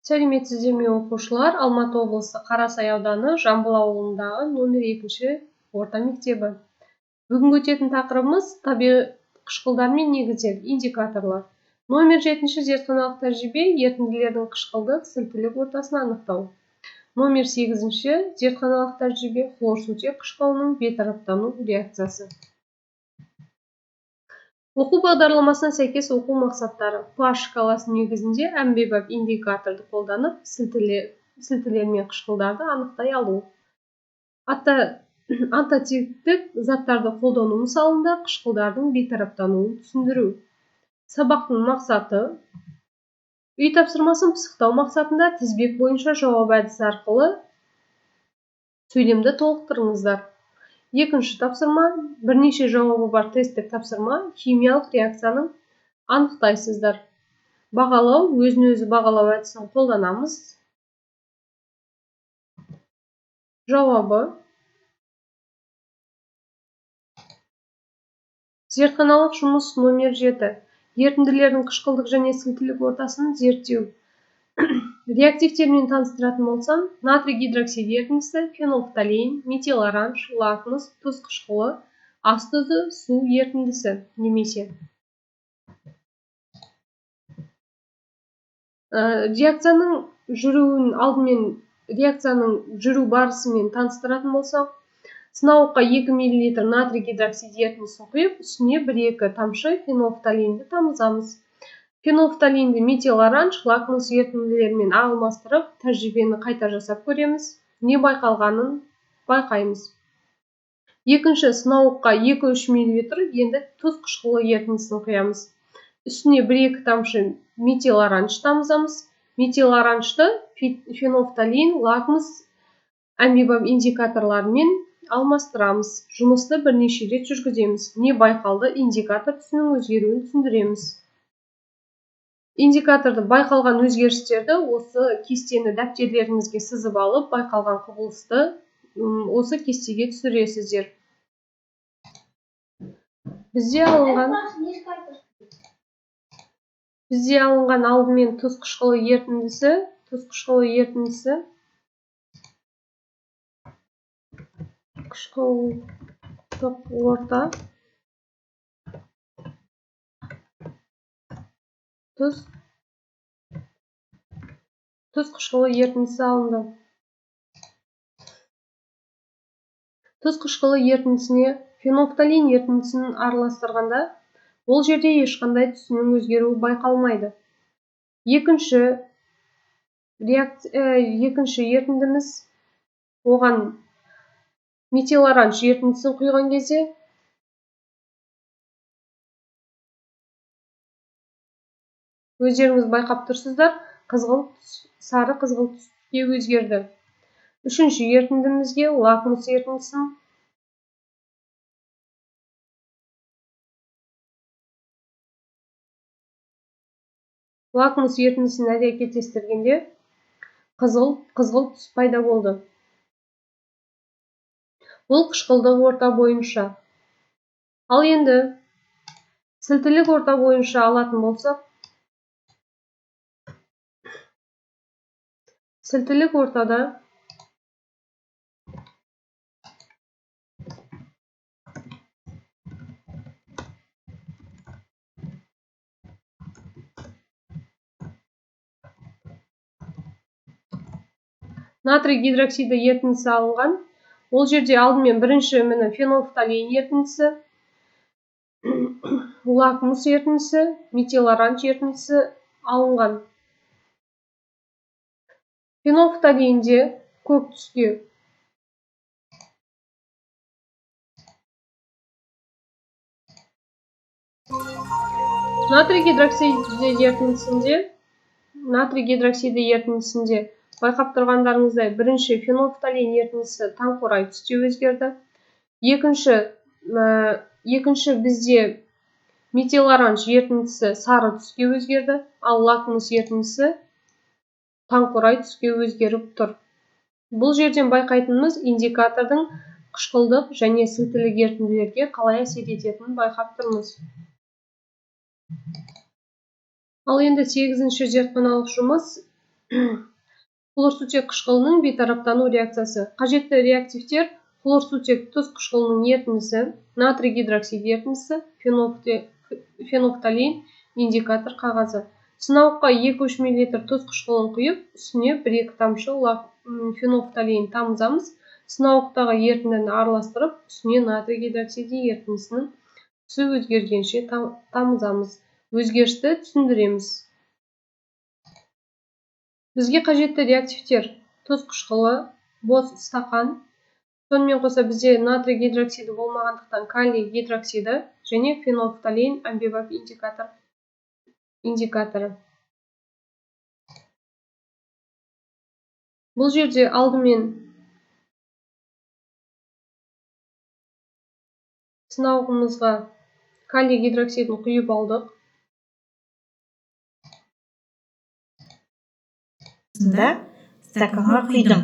Сәлеметсіздер ме, оқушылар? Алматы облысы Қарасай ауданы Жамбыл ауылындағы номер 2 орта мектебі. Бүгінгі өтетін тақырыбымыз табиғи қышқылдар мен негіздер, индикаторлар. Номер 7 зертханалық тәжірибе ерітінділердің қышқылдық, сілтілік ортасын анықтау. Номер 8 зертханалық тәжірибе хлорсутек қышқылының бейтараптану реакциясы. Оқу бағдарламасына сәйкес оқу мақсаттары: pH шкаласы негізінде әмбебап индикаторды қолданып, сілтілер мен қышқылдарды анықтай алу. Антациттік заттарды қолдану мысалында қышқылдардың бейтараптануын түсіндіру. Сабақтың мақсаты: үй тапсырмасын пысықтау мақсатында тізбек бойынша жауап әдісі арқылы сөйлемді толықтырыңыздар. Екінші тапсырма, бірнеше жауабы бар тесттік тапсырма, химиялық реакцияны анықтайсыздар. Бағалау, өзін-өзі бағалау әдісін қолданамыз. Жауабы: зертханалық жұмыс номер 7. Ерітінділердің қышқылдық және сілтілік ортасын зерттеу. Реактивтермен таныстыратын болсам, натрий гидроксид ерітіндісі, фенолфталеин, метилоранж, лакмус, тұз қышқылы, ас тұзы, су ерітіндісі немесе реакцияның жүруін алдымен реакцияның жүру барысымен таныстыратын болсақ, сынауыққа 2 мл натрий гидроксид ерітіндісін құйып, үстіне 1-2 тамшы фенолфталинді тамызамыз. Фенолфталинді метилоранж, лакмус ерітінділерімен алмастырып, тәжірибені қайта жасап көреміз. Не байқалғанын байқаймыз. Екінші сынауыққа 2-3 мл енді тұз қышқылы ерітіндісін құямыз. Үстіне 1-2 тамшы метилоранж тамызамыз. Метилоранжды фенолфталин, лакмус, әмбебап индикаторларымен алмастырамыз. Жұмысты бірнеше рет жүргіземіз. Не байқалды, индикатор түсінің өзгеруін түсіндіреміз. Индикаторды байқалған өзгерістерді осы кестені дәптерлеріңізге сызып алып, байқалған құбылысты осы кестеге түсіресіздер. Бізде алынған алдымен тұз қышқылы ерітіндісі, қышқылдық орта, тұз қышқылы ерітіндісі алынды. Тұз қышқылы ерітіндісіне фенолфталин ерітіндісін араластырғанда, ол жерде ешқандай түсінің өзгеруі байқалмайды. Екінші ерітіндіміз, оған метилоранж ерітіндісін құйған кезде өздеріңіз байқап тұрсыздар, сары қызғылт түске өзгерді. Үшінші ерітіндімізге лакмус ерітіндісін әрекеттестіргенде қызғылт түс пайда болды. Бұл қышқылдық орта бойынша. Ал енді сілтілік орта бойынша алатын болсақ, сілтілік ортада натрий гидроксиді ерітіндісі алынған. Ол жерде алдымен бірінші міне фенолфталин ерітіндісі, лакмус ерітіндісі, метилоранж ерітіндісі алынған. Фенолфталинде көк түске натрий гидроксиді ерітіндісінде байқап тұрғандарыңыздай, бірінші фенолфталин ерітіндісі таңқурай түсте өзгерді. Екінші бізде метилоранж ерітіндісі сары түске өзгерді, ал лакмус ерітіндісі таңқурай түске өзгеріп тұр. Бұл жерден байқайтынымыз индикатордың қышқылдық және сілтілік ерітінділерге қалай әсер ететінін байқап тұрмыз. Ал енді 8-ші зертханалық жұмыс Хлорсутек қышқылының бейтараптану реакциясы. Қажетті реактивтер: хлорсутек тұз қышқылының ерітіндісі, натрий гидроксид ерітіндісі, фенолфталеин индикатор қағазы. Сынауыққа 2-3 мл тұз қышқылын құйып, үстіне 1-2 тамшы фенолфталеин тамызамыз. Сынауықтағы ерітіндіні араластырып, үстіне натрий гидроксиді ерітіндісінің түсі өзгергенше тамызамыз. Өзгерісті түсіндіреміз. Бізге қажетті реактивтер: тұз қышқылы, бос стақан, сонымен қоса бізде натрий гидроксиді болмағандықтан калий гидроксиді және фенолфталеин әмбебап индикаторы. Бұл жерде алдымен сынауғымызға калий гидроксидін құйып алдық. Да, стаканға құйдым.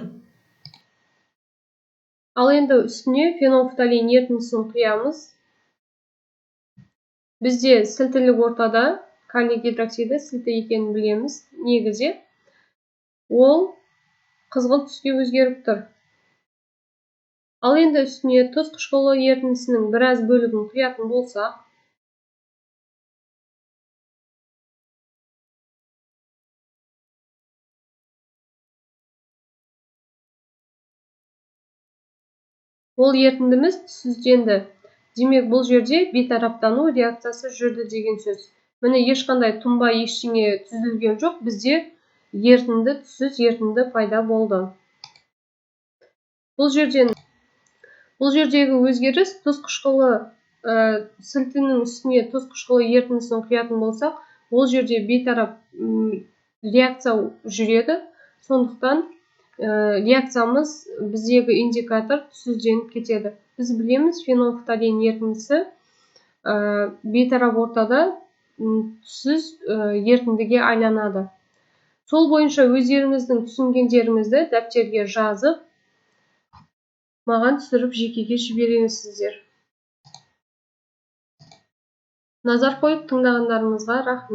Ал енді үстіне фенолфталеин ерітіндісін құямыз. Бізде сілтілік ортада калий гидроксиді сілті екенін білеміз. Негізі ол қызғылт түске өзгеріп тұр. Ал енді үстіне тұз қышқылы ерітіндісінің біраз бөлігін құятын болсақ, ол ерітіндіміз түссізденді. Демек, бұл жерде бейтараптану реакциясы жүрді деген сөз. Міне, ешқандай тұнба, ештеңе түзілген жоқ, бізде ерітінді, түссіз ерітінді пайда болды. Бұл жердегі өзгеріс тұз қышқылы сілтінің үстіне тұз қышқылы ерітіндісін құятын болсақ, ол жерде бейтарап реакция жүреді. Сондықтан реакциямыз біздегі индикатор түссізденіп кетеді. Біз білеміз, фенолфталеин ерітіндісі бейтарап ортада түссіз ерітіндіге айланады. Сол бойынша өздеріңіздің түсінгендеріңізді дәптерге жазып, маған түсіріп жекеге жібересіздер. Назар қойып тыңдағандарыңызға рахмет.